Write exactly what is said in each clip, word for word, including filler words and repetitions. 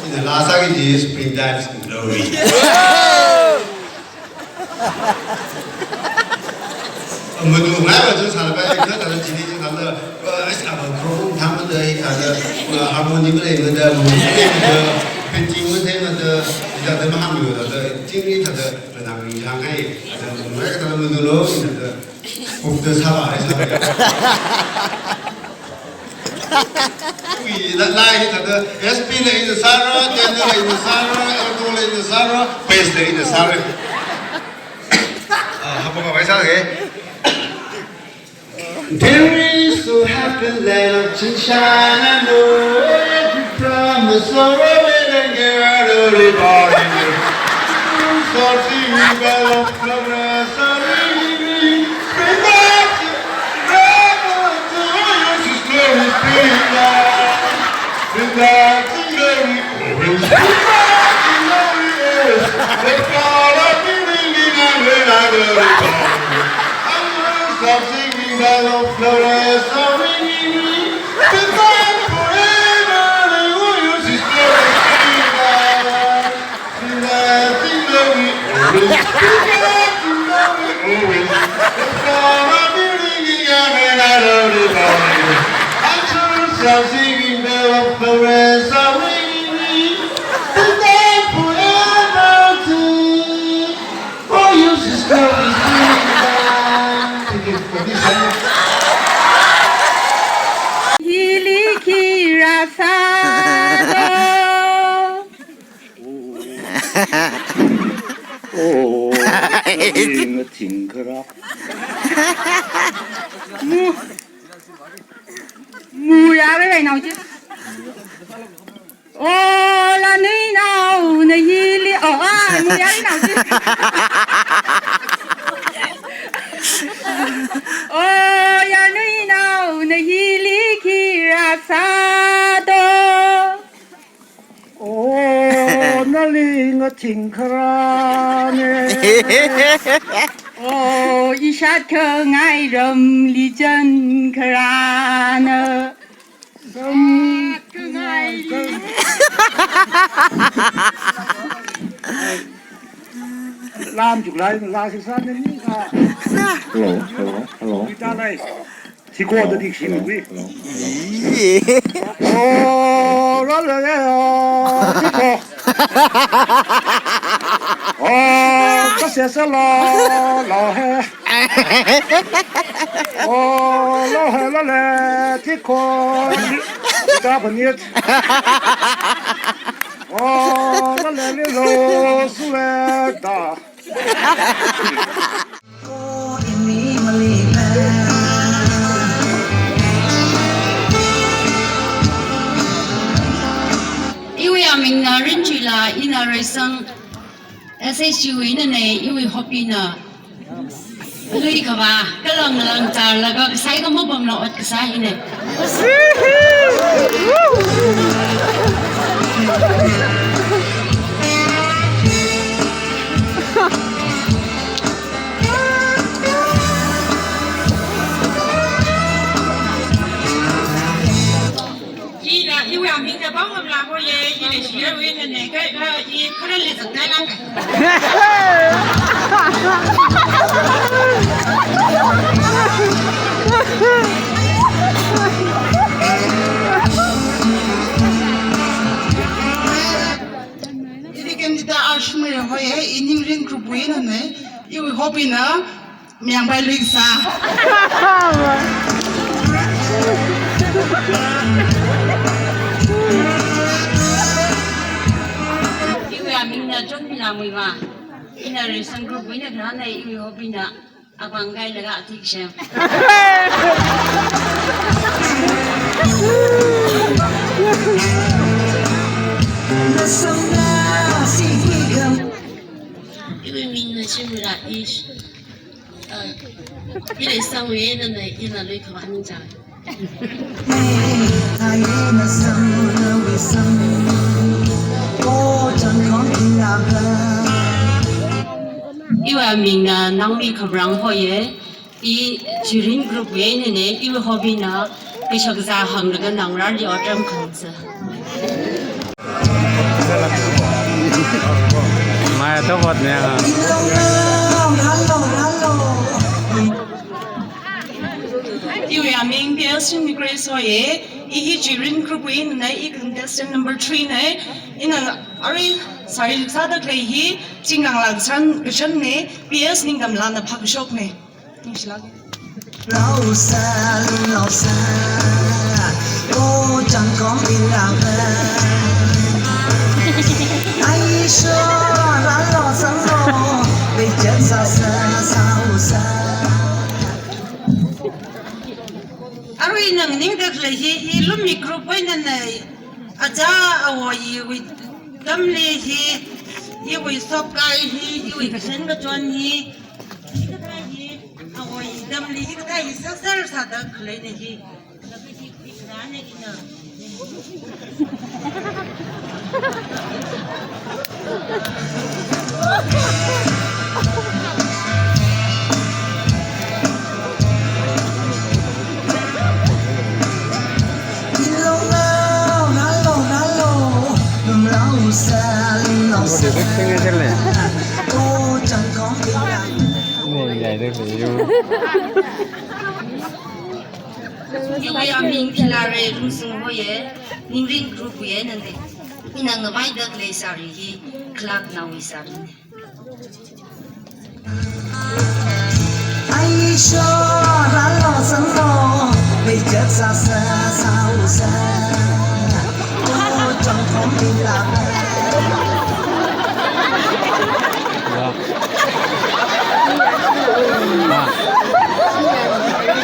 Ina laa sāki kaji Spring Dive Glory. Manu ngai va chun sālapai, kha thāda chili chun thāda, eh, ava problem thāmada, thāda, eh, harmony maleimada, mood maleimada, painting maleimada, thāda mahānglu thāda, chingri thāda, nang ring jang hai, thāda, ngai thāda manulo, thāda, kukta sāva, hai sāva. Ui, la, la, hi thāda, S P la ina sāra, tenor la ina sāra, alto la ina sāra, bass la ina sāra. Ah, hapang ka vai sāge. There is so happy land of sunshine, I know every promise already guaranteed. So sing me, bell of progress, I really mean, bring back to, bring back to your sister's bring back to glory, always. Bring back to glory, always. Let God of me ringing and when I go to God. I'm gonna stop singing that love, Flores, I'm ringing me. Goodbye forever, the warriors is Flores, bring back. Bring back to glory, always. Bring back to glory, always. Let God of me ringing and when I go to God. I'm gonna stop singing that love, Flores, I'm ringing me. Thank you for this. Hili khi rāsādo. Oh, ina thingkharā. Mu, mu ya re nao ji. Oh, la nui nao, na hili, oh, ah, mu ya nao ji. Oh, ya nui nao, na hili khi rāsādo. Oh, nali ngathingkharāne. Oh, ishat khangai ramli chankharāna. Lam juklai la sisa ne ni ka. Hello, hello, hello. Kita lai. Siko da dik simi kui. Hello, hello. Oh, la la la, oh, siko. Oh, ka se sa la, la he. Oh, la he la le, tiko. Ita banit. Oh, la le le lo, su le da. Iwui amingna Rinchuila, ina Reisang. S H U inane, iwui hobby na luikhavā, kalang lang chālaga kasai ka mapamla ot kasā ine. Ina, iwui amingna pao ngamla ko ye, ina share wui nane, kai, ah, i kharan le zangdai la kai. Ili candidate ashmir hoye, i Ningrin group wui nane, iwui hobby na, Myangbai luisa. Iwui amingna Chonmilamwui ma. Ina Reisang group wui na khanane, iwui hobby na apāng kailaga athishim. Iwui mingna Shimraish. Ah, ina Sangwui nane, ina luikhavā ningchāng. Iwui amingna Nangmi Khabrang hoye, i Jirin group wui nane, iwui hobby na, kashakazā hānglaga nangrarli otram khangsa. Maya to bot ne ha. Iwui aming P L Singmi Grace hoye, i hi Jirin group wui eina, i contestant number three ne, ina arui sāri sāda khalei hi, Chingkangla kashan, kashan ne, P S Ningdamlana phākashok ne. Ningshilāke. Laosa, laosa, o changkom ilava. Aisho, la laosa lo, bichet sa sa, sa usa. Arui nganingda khalei hi, i Lumi group wui eina ne, aja awo iwui damli hi, iwui sopkai hi, iwui kashan kachon hi, hikathā hi, awo i damli hikathā hi sāser sāda khalei ne hi. Laga hi khuirāne ina. Iwui aming Philare Lungsung hoye, Ningrin group wui eina ne. Ina ngavaida khalei sāri hi, khalaknaowui sāri ne. Aisho, la laosa lo, bichet sa sa, sa usa. O changkom ilava.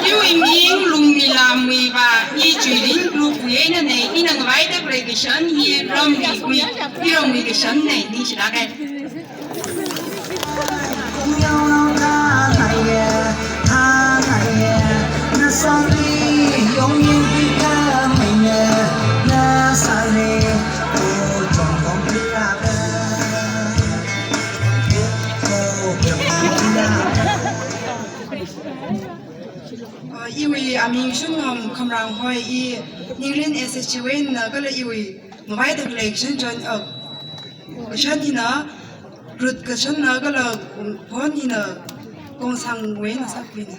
Iwui ming Lungmilam wui va, i Jirin group wui eina ne, ina ngavaida khalei kashan hi ramwui, i ramwui kashan ne, ningshilāke. Uh, iwui aming Shunngam Khamrang hoi, i Ningrin S S G wui eina kala iwui ngavaida khalei kashan chon, uh, kashan hina, Rut kashanna kala, um, phon hina, Kongsangwui eina sākhuine.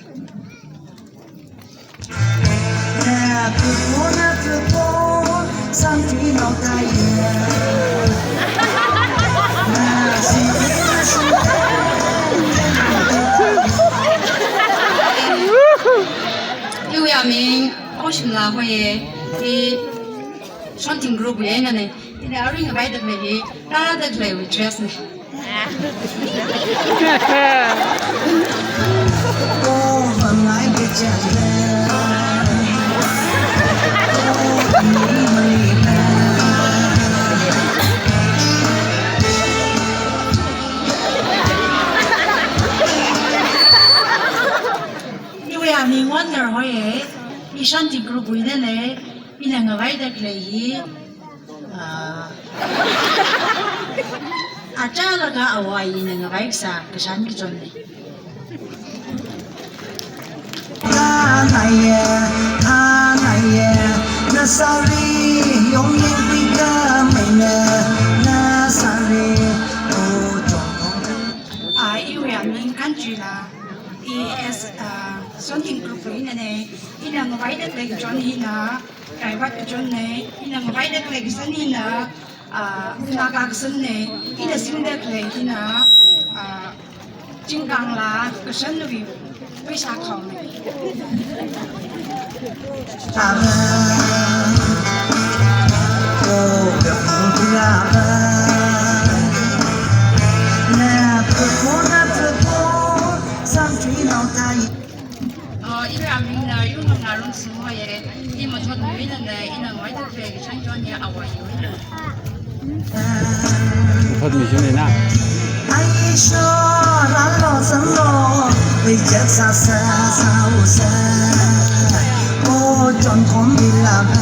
Iwui aming Oshimla hoye, i Shonting group wui eina ne, ina arui ngavaida khalei hi, rāda khalei wui dress ne. Iwui aming Wonder hoye, i Shanti group wui eina ne, ina ngavaida khalei hi, ah, achālakha awui eina ngavai kasā kashan kachon ne. Ah, iwui aming Kanchuila, i S, ah, Shonting group wui eina ne, ina ngavaida khalei kachon hina, Kaivat kachon ne, ina ngavaida khalei kashan hina, ah, Naga kashan ne, ina singda khalei hina, ah, Chingkangla kashanwui Paisa Khao ne. Oh, iwui amingna Yungngarung Sum hoye, i Mathotmiwui eina ne, ina ngavaida khalei kashan chon ya awui. Mathotmi shim ne na.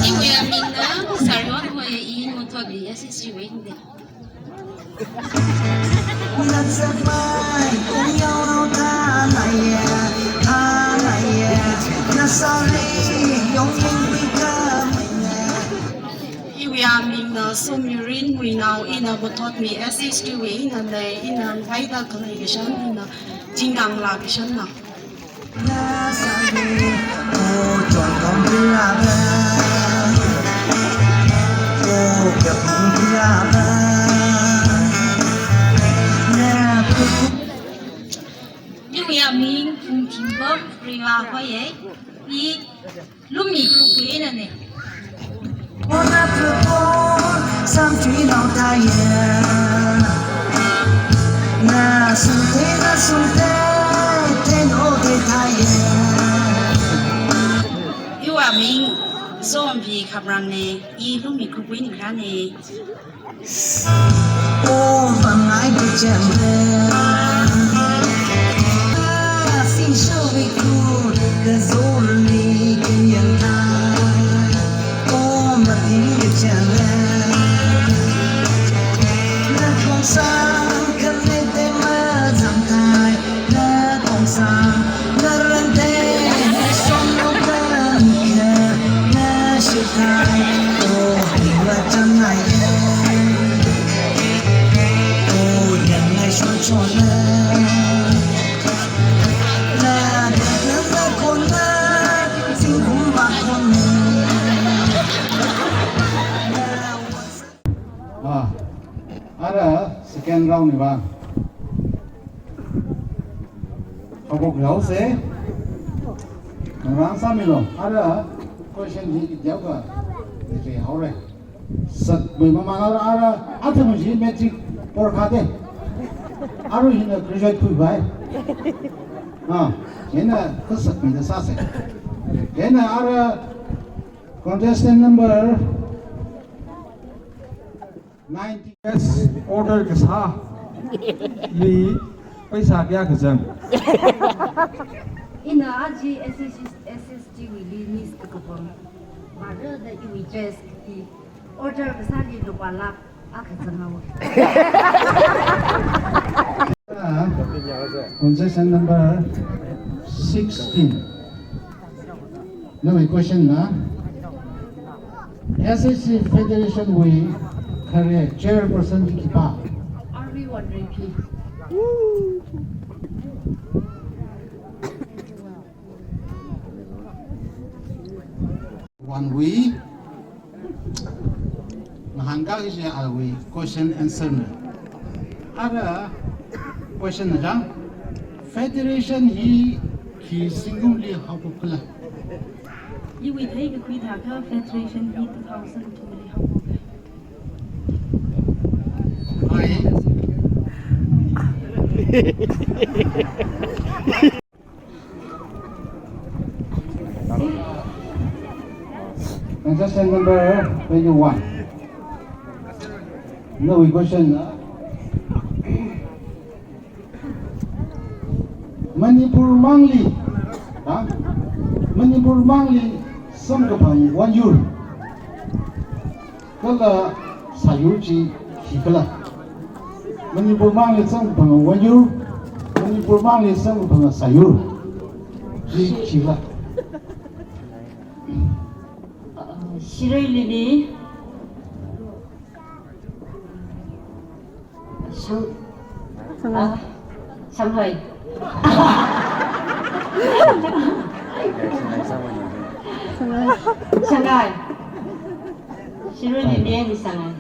Iwui amingna Saryon hoye, i Mathotmi S S G wui eina ne. Iwui aming Na Somyurin Muinao, ina Buthotmi S H T wui ina lei, ina ngaida khalei kashan ina Jingkangla kashanna. Iwui aming Phungthingbom Rima hoye. I Lumi group wui einane. Iwui aming Sompi Khamrangna, i Lumi group wui einane. Ah, ara second round ni ba. Haophok haosa. Ngarān sāmilu. Ara question hi idiao ka. Ni haora. Sātmei mamān ara, ara, athum chi matric porkha te. Aruihon hina graduate khuipai. Ah, chieina kasātmeida sāsa. Chieina ara contestant number ninety. Yes, order kasāli paisa kayākha zang? Ina aja S S C, S S T wuili Miss kakapam. Vāra da iwui dress kati. Order kasāli lupā lakh akha zang haowa. Contestant number sixteen. Nawui question na, S S C Federation wui khare chairperson hi khipā? R V Wonreiphi. One wui. Ngahānkā kaji awui question answer na. Ara question na jang, federation hi khi zingkumli haophok khala? Iwui theikakhui thākha federation hi two thousand two li haophok. Ai. Contestant number twenty-one. Nawui question na, Manipur mangli, ha? Manipur mangli samkaphang vanyur kala sāyur chi khikhala? Manipur mangli samkaphang vanyur, Manipur mangli samkaphang sāyur chi khikhala? Shirui Lily. Shang-, Shangai. Ah, Shanghai. Shangai. Shangai. Shirui Lily and Shangai.